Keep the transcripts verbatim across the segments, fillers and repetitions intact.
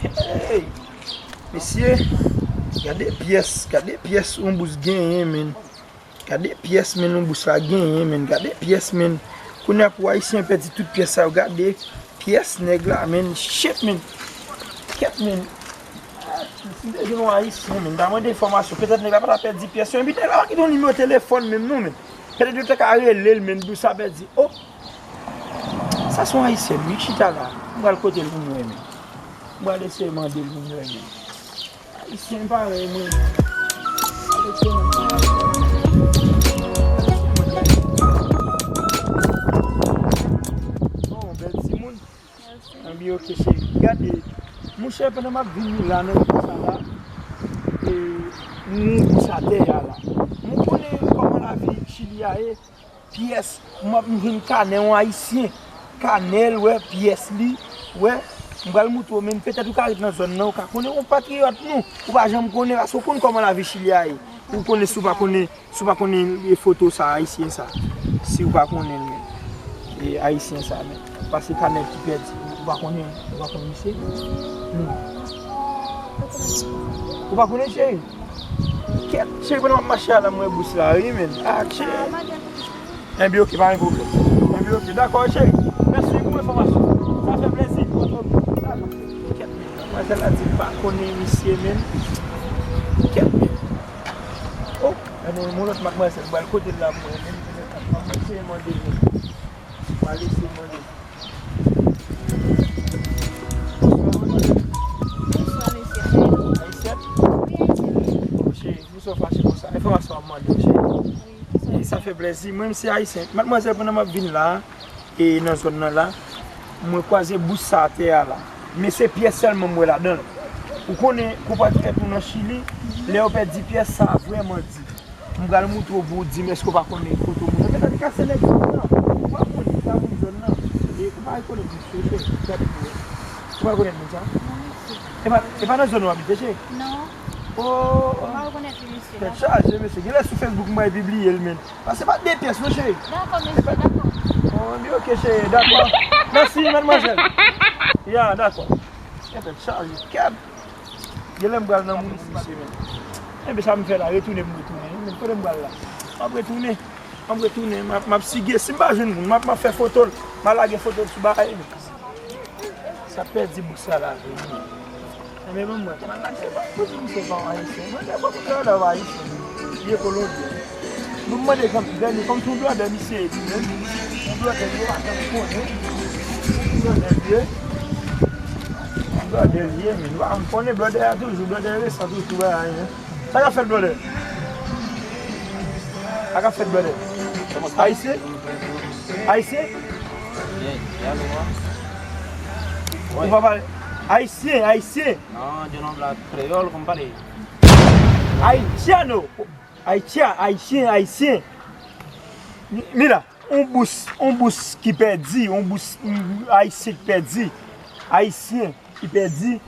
Hey, mesye, gade pyès, gade pyès yon bous genyen, men. Gade pyès, men, yon bous la genyen, men. Gade pyès, men. Kounye a pou Ayisyen pèdi tout pyès sa yo, gade pyès nèg la, men. Shit, men. Kèt, men. Si m te jwenn yon Ayisyen, men, m ta mande enfòmasyon. Petèt nèg la pa ta pèdi pyès yo, epi nèg la pa kite yon nimewo telefòn menm non, men. Petèt yo te ka rele l, men, pou sa pèdi. Oh! Sa se yon Ayisyen, wi, ki chita la. M pral kote l pou m wè, men. M pral eseye mande l pou m wè, men. Ayisyen parèy mwen. Bon, bèl timoun. Mèsi. Anbi, oke, cheri. Gade, monchè, pandan m ap vini la nan vil sa la, e, m wè bous atè a la. M konnen kòman lavi Chili a ye. Pyès, m ap, m jwenn kanè yon Ayisyen. Kanè l, wè, pyès li, wè. M pral moutre w, men petèt ou ka ret nan zòn nan, ou ka konnen yon patriyòt nou. Ou pa janm konnen, paske ou konn kòman lavi Chili a ye. Ou konnen si w pa konnen, si w pa konnen e foto sa, Ayisyen sa. Si w pa konnen l, men. E Ayisyen sa, men. Pase kanè ki pèdi. Ou pa konnen, ou pa konnen misye? Non. Ou pa konnen, cheri? Kèt, cheri, pandan m ap mache a la, m wè bous la, wi, men. Ah, cheri. Enben, oke, pa gen pwoblèm. Enben, oke, dakò, cheri. Mèsi pou enfòmasyon. Sa fè plezi. Dakò. Kèt, men. Madmwazèl la di l pa konnen misye, men. Kèt, men. Oh, enben, yon lòt madmwazèl, m pral kote l la pou mwen, men. M ap eseye mande l. M pral eseye mande l. Bonswa, mesye. Kòman nou? Ayisyèn? Wi, ayisyèn. Bon, cheri, poukisa w fache konsa? Enfòmasyon w ap mande w, cheri. Wi, poukisa w... E sa fè plezi. Mwen, m se Ayisyen. Madmwazèl, pandan m ap vin la, e nan zòn nan la, mwen kwaze bous sa atè a la. Men se pyès sèlman m wè ladan l. Ou konnen, konpatriyòt nou nan Chili, lè yo pèdi pyès, sa vrèman di. M pral moutre w pou w di m èske w pa konnen foto moun nan. Men tande kase nèg zòn nan. Ou pa konn, ou pa konn zòn nan. E ou pa rekonèt misye, cheri. Gade pou ou. Ou pa rekonèt moun sa? Non, mesye. E pa, e pa nan zòn ou abite, cheri? Non. Oh, oh. M pa rekonèt li, mesye. Tèt chaje, mesye. Genlè sou Facebook, m pral pibliye l, men. Pase pa de pyès, non, cheri. Dakò, mesye, dakò. Oh, li oke, cheri, dakò. Mèsi, madmwazèl. Ya, dakò. Tèt chaje, kèt. Genlè m pral nan moun misye menm. Enben sa m fè la, retounen m retounen. Men kote m pral la? M ap retounen. M ap retounen, m ap, m ap sige. Si m pa jwenn moun, m ap, m ap fè foto l. M ap lage foto l sou bagay li. Sa pèdi bous sa la vre. Enben ban m wè. Kote misye pa ayisyen? Mwen te konn gade ayisyen. Li ye kolonbyen. Nou mande kanpe dènye, kòm se yon blòdè misye ye tou menm. Yon blòdè yo pa janm konnen. Yon blòdè li ye. Yon blòdè li ye, men. Ou pa janm konnen blòdè a toujou, blòdè resan toujou, bagay, men. Sa k ap fèt blòdè? Sa k ap fèt blòdè? Ayisyen? Ayisyen? Ou pa pale? Ayisyen, ayisyen. Non, yo no habla kreyòl, compadre. Haitiano. Ayisyen, ayisyen, ayisyen. Mi-, mira, yon bous, yon bous ki pèdi, yon bous, mm, ayisyen ki pèdi. Ayisyen ki pèdi.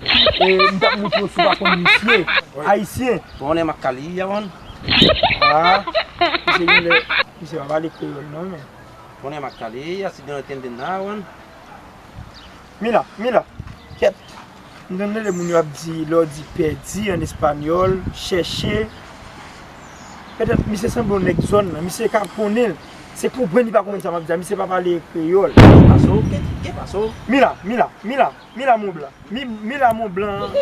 E, m t ap moutre w si w pa konn misye. Ayisyen. Pone makali, yawan. Ah, misye genlè, misye pa pale kreyòl non, men. Pone makali, ya si done tende na, wan. Mira, mira, kèt. M tande lè moun yo ap di, lè w di pèdi an espanyòl, chèche. Petèt misye sanble yon nèg zòn nan, misye ka konnen l. Se konprann li pa konprann sa m ap di a, misye pa pale kreyòl. Paso, kèt, kèt paso. Mira, mira, mira, mira mon blan. Mi, mira mon blan,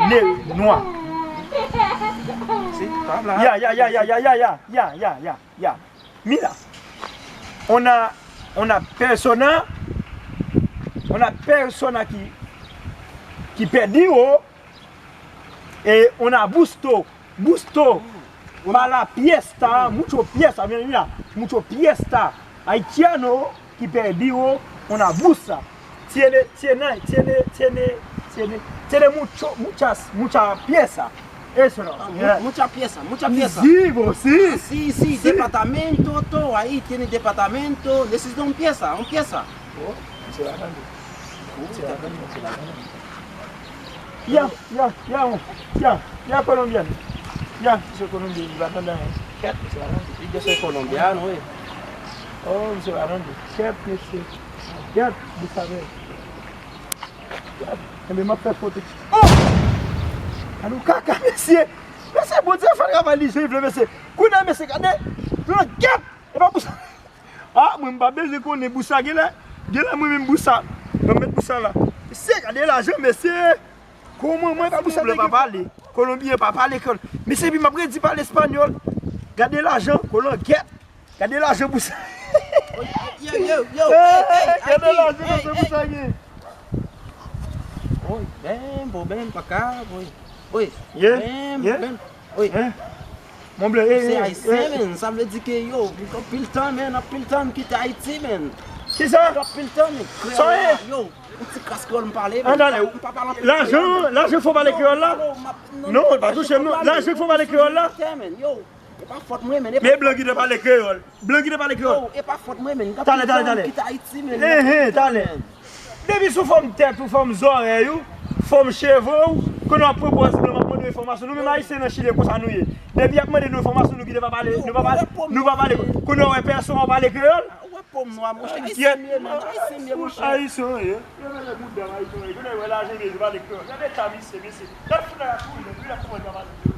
ne, nwa. Si, pa blan. Ya, ya, ya, ya. Ya. Mira, una, una persona, una persona que, que perdió, eh, una busto, busto, mala fiesta, mucho fiesta, mira, mira, mucho fiesta, haitiano, que perdió, una busta. Tiene, tiene, tiene, tiene, tiene, tiene mucho, muchas, mucha pieza. Eso no. Ah, mu-, mucha pieza, mucha pieza. Sí, bo, sí. Ah, sí, sí, sí. Departamento, todo ahí tiene departamento. Necesito un pieza, un pieza. Oh, misye pa tande. Misye pa tande, misye pa tande. Ya, ya, ya, ya, ya, kolonbyen. Ya, misye kolonbyen, li pa tande anyen. Kèt, misye pa tande. Yo soy colombiano, eh. Oh, misye pa tande. Kèt, mesye. Kèt, vous savez. Enben, m ap fè foto. Oh! Gade yon kaka, mesye! Mesye, Bondye fè travay li jan li vle, mesye. Kounye a, mesye, gade! Langèt! E pa pou sa. Ah, mwen, m pa bezwen konnen pou sa, genlè, genlè mwen menm pou sa. Mwen met pou sa la. Mesye, gade lajan, mesye. Kòman mwen pa pou sa, nèg pa pale. Kolonbyen pa pale kreyòl. Mesye, epi m ap redi pale espanyòl. Gade lajan, kolangèt. Gade lajan pou sa. Yo, yo, yo, hey, hey, gade lajan pou sa gen. Oy, ben, bon, ben, pa ka, oy. Oy, yeah, ben, yeah, ben, oy. Mon ble, hey, se hey, ayisyen, hey, men, sa vle di ke, yo, anpil tan, men, anpil tan m kite Ayiti, men. Kisa? Anpil tan, men, kreyòl la, yo, yon ti kras kreyòl m pale, men. An, talè, m pa pale anpil kreyòl, men. Lajan, lajan fò pale kreyòl la? Non, pa touche m, non. Lajan fò pale kreyòl la? Yo, e pa fòt mwen, men. Men blan ki te pale kreyòl. Blan ki te pale kreyòl. Yo, e pa fòt mwen, men. Talè, talè, talè. Kite Ayiti, men. Enhen, talè. Depi sou fòm tèt ou, fòm zòrèy ou, fòm cheve w, kounye w ap pran pòz blan, w ap mande w enfòmasyon. Nou menm ayisyen nan Chili, e konsa nou ye. Depi y ap mande nou enfòmasyon, nou kite pa pale, nou pa pale, nou pa pale. Kounye w wè pèsonn w pale kreyòl. Ou wè po m nwa, monchè. Ayisyen m ye, men. Ayisyen m ye, monchè. Ayisyen w ye. Yo mele bouda ayisyen w ye. Kounye w wè lajan li, li pale kreyòl. Gade eta misye, mesye. Lòt fout la ap kouri, li ap kouri, li pa pale kreyòl.